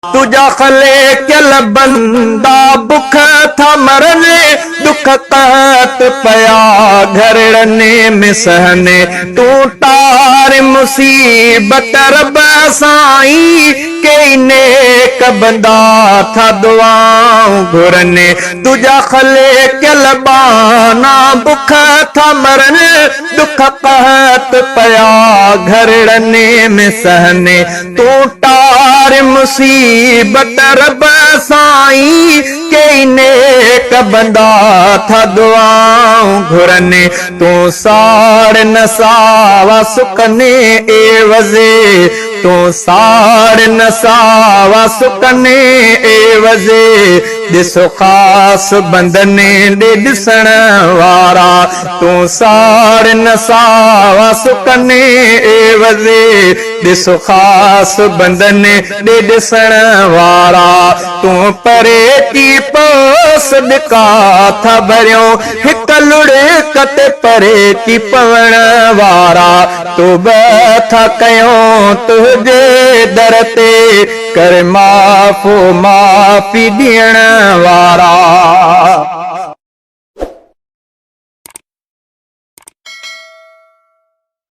تنهنجا خلقيل بندا بک ٿا مرن، ڏک قحط پيا گهرڙن ۾ سهن. تون ٽار مصيبت رب سائين، ڪيئي نيڪ بندا ٿا دعائون گهرن. تنهنجا خلقيل ٻانها بک ٿا مرن، ڏک قحط پيا گهرڙن ۾ سهن. تون ٽار مصيبت رب سائين، ڪيئي نيڪ بندا ٿا دعائون گهرن. تون ساڙ نه ساوا سڪن عيوض، تون ساڙ نه ساوا سڪن عيوض، ڏس خاص بندن ڏي ڏسڻ وارا. تون ساڙ نه ساوا سڪن عيوض، ڏس خاص بندن ڏي ڏسڻ وارا. تون پري ٿي پئو سڏڪا ٿا ڀريون، هڪ لڙڪ تي پري ٿي پوڻ وارا. توبه ٿا ڪيون تنهنجي در تي، ڪر معاف او معافي ڏيڻ وارا.